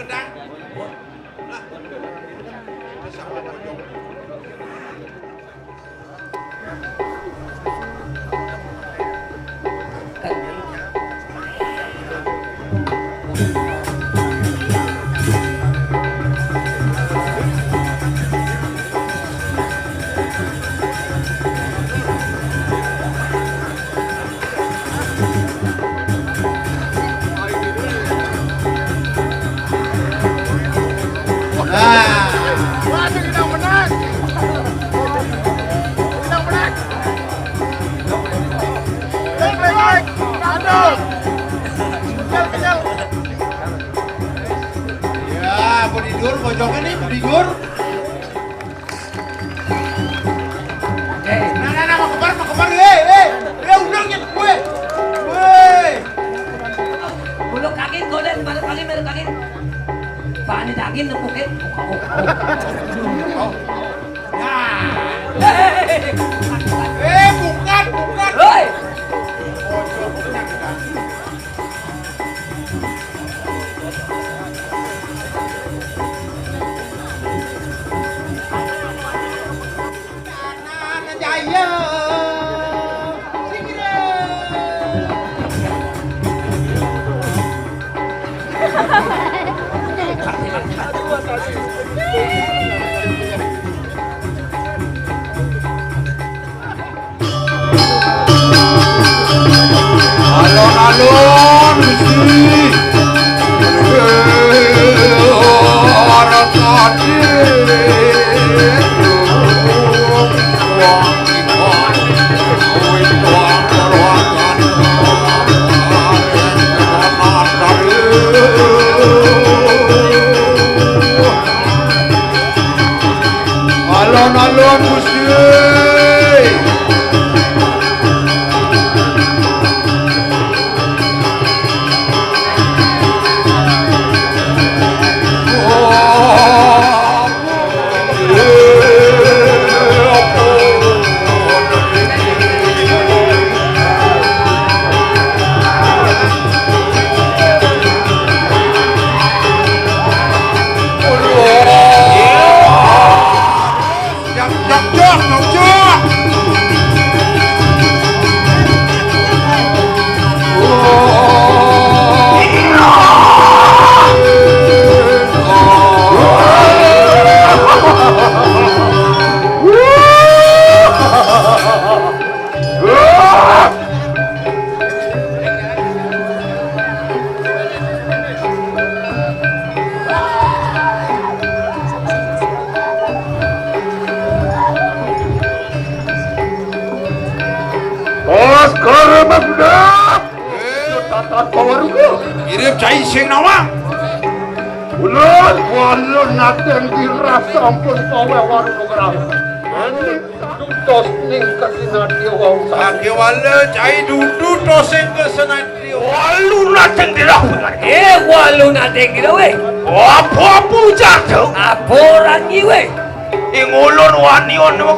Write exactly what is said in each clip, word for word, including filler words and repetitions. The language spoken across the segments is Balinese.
Nah. Waduh, kita menang. Kita menang. Klik, klik, klik. Aduh. Kenyal, kenyal. Ya, mau tidur, pojoknya nih, mau tidur. Eh, nah, nah, nah, mau kebar, mau kebar, eh, eh, eh, udah nyet gue. Woi. Bulu kaki, goden, balik kaki, balik kaki. Pani daging, nepukin, buka, buka, buka. Ya. Eh, bukan, bukan. Hoi. Oh, bukan. Alon-alon, Gusti. Alon-alon, Gusti. Bos, kerem sudah. Tatan pawaruga. Ngirim cai sing nawang. Ulun, ulun naten dirasa ampun pawe waruga gerah. Ani dudos ning kasinatria wau. Sakéwala cai dudu tosing kasinatria. Walu naten dirah. Eh, walu naten dirah, weh. Apa-apa ujar tu? Apa orang ni, weh? Ing ulun wani ono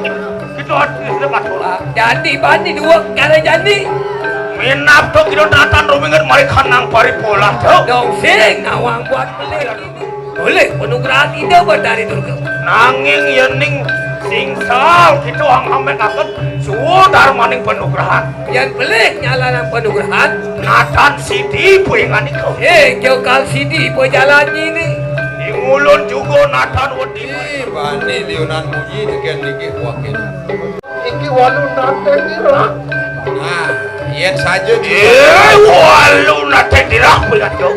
kita hati sedekat. Jadi bani dua kali jadi. Minab tu kita datang rumingan mari kanang paripolah tu. Dong sing nawang buat pelir. Boleh penugrahan Ida Batari Durga. Nanging yening singsal kita ang amekaken suwa darmaning penugrahan. Yan pelih nyalaran penugrahan. Natan sidi puingan iko. Eh, jokal sidi pejalan ini. Ing ulun juga natan wedi. Ih, bani liunan muji tekén niki wakin. Iki walu nate nira. Nah, yen saja. Eh, walu nate nira, kuwi lho.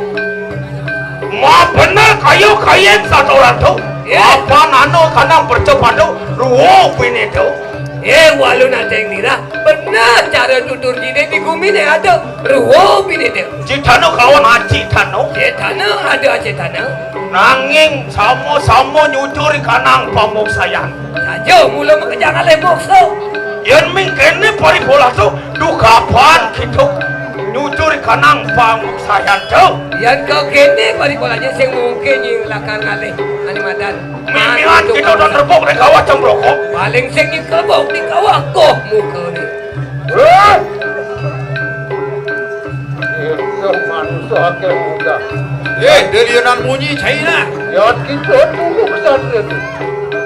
Ma bener kaya kayen satoran tu. Eh. Apa nano kanang percepado ruwo pine tu. Eh, walu nate nira. Bener cara tutur dine di gumine ada. Ruwo pine tu. Citano kawan aci tano. Citano ada aci tano. Nanging sama-sama nyucuri kanang pamuksayan. Saja mula makejang alih moksa. Yen ming kene paripolah tu, duh kapan kita nyucuri kanang pamuksayan tu? Yen ka kene paripolahnya sing mungkin nyi lakar ngalih ane madan. Mimian kita dan rebok ning kawah cemprokok. Paling sing nyi kebok di kawah koh muka ni. Heh! Itu manus Oke, udah. Eh, deliunan munyi cai nah. Lihat kita tunggu kesatria tu.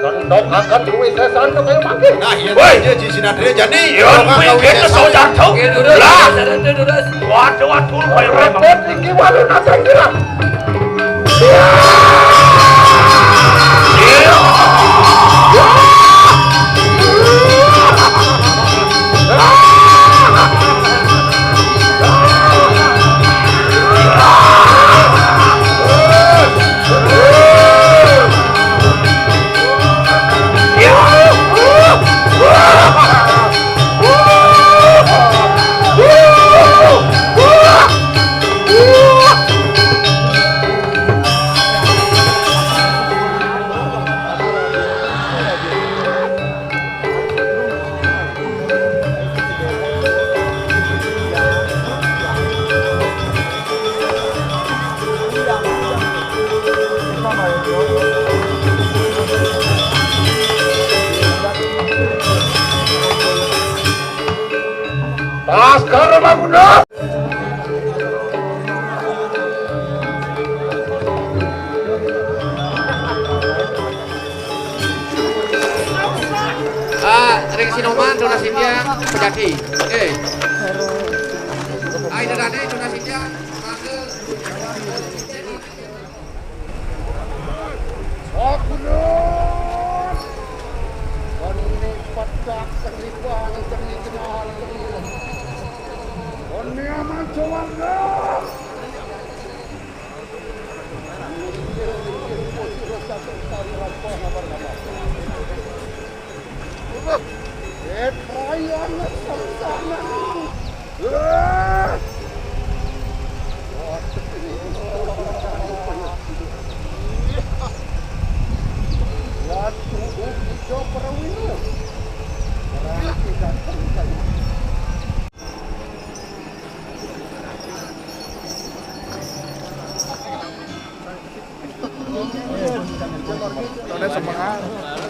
Kan dok akan duit saya santai kayak makin. Nah, iya. Woi, dia di sini dia jadi. Iya, dok akan duit saya santai. Lah. Waduh, waduh, kayak makin. Repot tinggi walu natang gerak. Laskar Mangkunegaran. Ah, ring Sinoman, Dona Sintia, Pejati. Oke. Ai, Dona Sintia, mangga. Sakuno. Wani petak terlibang, terlibang. Wani aman sawarga. Ada semangat.